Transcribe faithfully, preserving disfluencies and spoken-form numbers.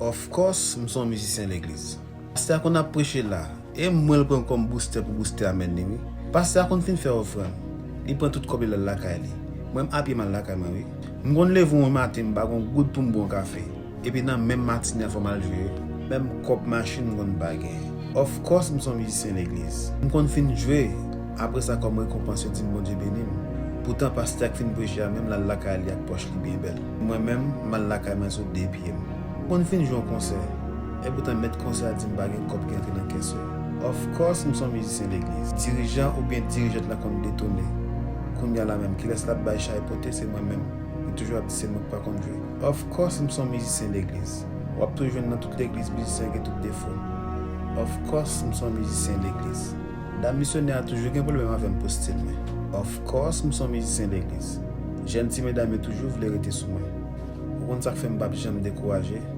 Of course, m se yon mizisyen legliz. Pastè a konn ap preche la, e mwen l pran kòm boustè pou boustè amèn li wi. Pastè a konn fin fè ofrann, li pran tout kòb li l al lakay li. Mwen m apye m al lakay mwen wi. M konn leve yon maten m pa gen yon goud pou m bwè yon kafe. Epi nan menm matine a fò m al jwe. Menm kòb machin m konn pa genyen. Of course, m se yon mizisyen legliz. M konn fin jwe, apre sa kòm rekonpans yo di m Bondye beni m. Poutan pastè a k fin preche a menm l al lakay li ak pòch li byen bèl. Mwen menm, m al lakay mwen sou de pye m. M konn fin jwe yon konsè, e poutan mèt konsè a di m pa gen kòb ki antre nan kès yo. Of course, m se yon mizisyen legliz. Dirijan oubyen dirijant lan konn detone. Kounye a la menm, kilès l ap bay chay pote? Se mwen menm. Li toujou ap di se mwen k pa konn jwe. Of course, m se yon mizisyen legliz. W ap toujou jwenn nan tout legliz mizisyen gen tout defo. Of course, m se yon mizisyen legliz. Dam misyonè a toujou gen pwoblèm avè m pou stil mwen. Of course, m se yon mizisyen legliz. Jèn ti medam yo toujou vle rete sou mwen. Ou konn sa k fè m p ap janm dekouraje?